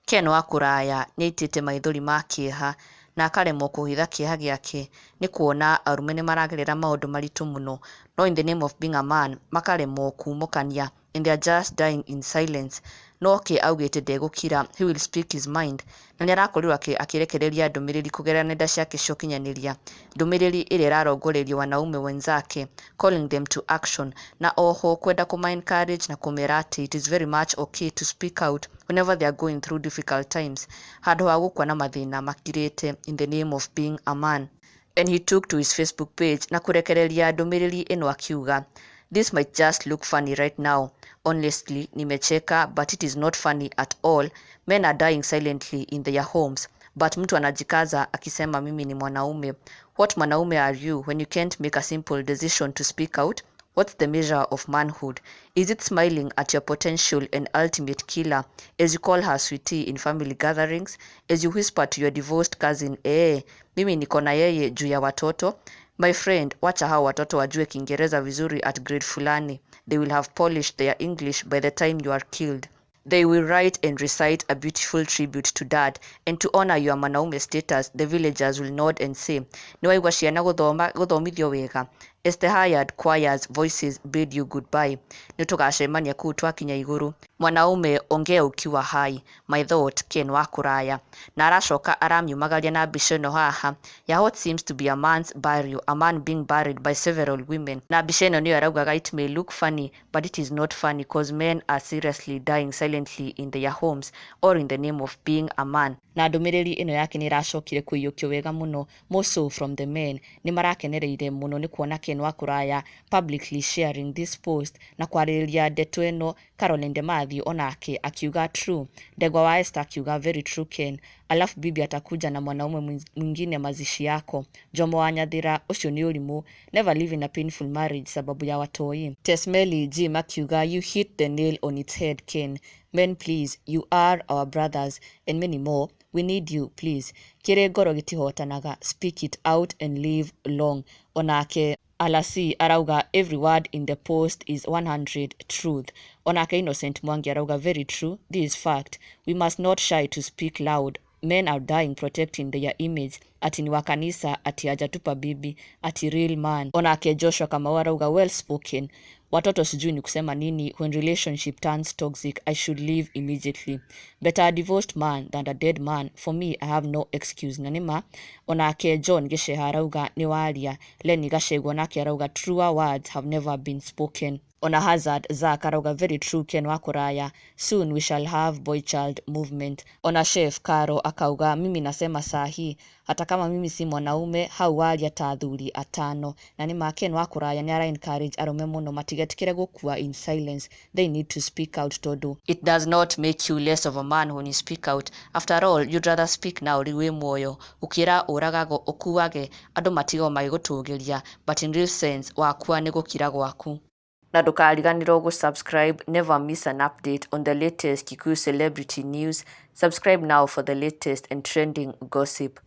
Ken wa Kũraya nĩaitĩte maithori ma kĩeha na akaremwo kũhitha kĩeha gĩake nĩ kuona arũme nĩmaragerera maũndũ maritũ mũno, no in the name of being a man makaremwo kumũkania and they are just dying in silence. No ke augĩte ndegũkira, he will speak his mind, na nĩarakorirwo akĩrekereria ndũmĩrĩri kũgerera nenda ciake cia ũkinyanĩria, ndũmĩrĩri ĩrĩa ĩrarongoreirio wanaume wenzake, calling them to action, na oho kwenda kũma encourage na kũmera atĩ it is very much okay to speak out whenever they are going through difficult times, handũ ha gũkua na mathĩna makirĩte in the name of being a man. And he took to his Facebook page na kũrekereria ndũmĩrĩri ĩno akiuga, "This might just look funny right now. Honestly, nimecheka, but it is not funny at all. Men are dying silently in their homes, but mtu anajikaza akisema mimi ni mwanaume. What mwanaume are you when you can't make a simple decision to speak out? What's the measure of manhood? Is it smiling at your potential and ultimate killer as you call her sweetie in family gatherings, as you whisper to your divorced cousin, 'Eh, mimi niko na yeye juu ya watoto'? My friend, wacha hao watoto wajue Kiingereza vizuri at grade fulani. They will have polished their English by the time you are killed. They will write and recite a beautiful tribute to dad, and to honor your mwanaume status, the villagers will nod and say, 'Nĩwaigua ciana gũthoma gũthomithio wega,' as the hired choir's voices bid you goodbye. Nĩtũgacemania kũu twakinya igũrũ. Mwanaume, ongea ukiwa hai. My thought, Ken wa Kũraya." Na aracoka aramiumagaria na mbica ĩno haha ya what seems to be a man's burial, a man being buried by several women. Na mbica ĩno nĩyo araugaga it may look funny, but it is not funny, 'cause men are seriously dying silently in their homes or in the name of being a man. Na ndũmĩrĩri ĩno yake nĩ ĩracokire kũiyũkio wega mũno, more so from the men. Nĩ marakenereire mũno nĩ kuona Ken wa Kũraya publicly sharing this post na kwarĩrĩria ndeto ĩno. Caroline Demathew onake akiuga, "True." Ndegwa wa Esther akiuga, "Very true, Ken. Alafu bibi atakuja na mwanaume mwingine mazishi yako." Jomo wa Nyathira, "Ũcio nĩ ũrimũ. Never live in a painful marriage sababu ya watoi." Tesmeli Jim akiuga, "You hit the nail on its head, Ken. Men, please, you are our brothers and many more. We need you, please. Kĩrĩ ngoro gĩtihotanaga. Speak it out and live long." Onake Alasi arauga, "Every word in the post is 100 truth." Onake Innocent Mwangi arauga, "Very true. This is fact. We must not shy to speak loud. Men are dying protecting their image. Ati ni wa kanisa, ati hajatupa bibi, ati real man." Onake Joshua Kamau arauga, "Well spoken. Watoto sijui ni kusema nini. When relationship turns toxic, I should leave immediately. Better a divorced man than a dead man. For me, I have no excuse." Na nĩma. Onake John Gĩceha arauga, "Nĩ waria." Lenny Gacegwa nake arauga, "Truer words have never been spoken." Ona Hazard Zak arauga, "Very true, Ken wa Kũraya. Soon we shall have boy child movement." Ona Chef Caro akauga, "Mimi nasema sahi, hata kama mimi si mwanaume, hau waria ta athuri atano." Na nĩma Ken wa Kũraya nĩ ara encourage arũme mũno matigetikĩre gũkua in silence. They need to speak out, tondũ it does not make you less of a man when you speak out. After all, you'd rather speak now rĩu wĩ muoyo gũkĩra ũragagwo ũkuage andũ matigwo magĩgũtũgĩria, but in real sense wakua nĩ gũkira gwaku. Na ndũkariganĩrwo gũ-subscribe. Never miss an update on the latest Kikuyu celebrity news. Subscribe now for the latest and trending gossip.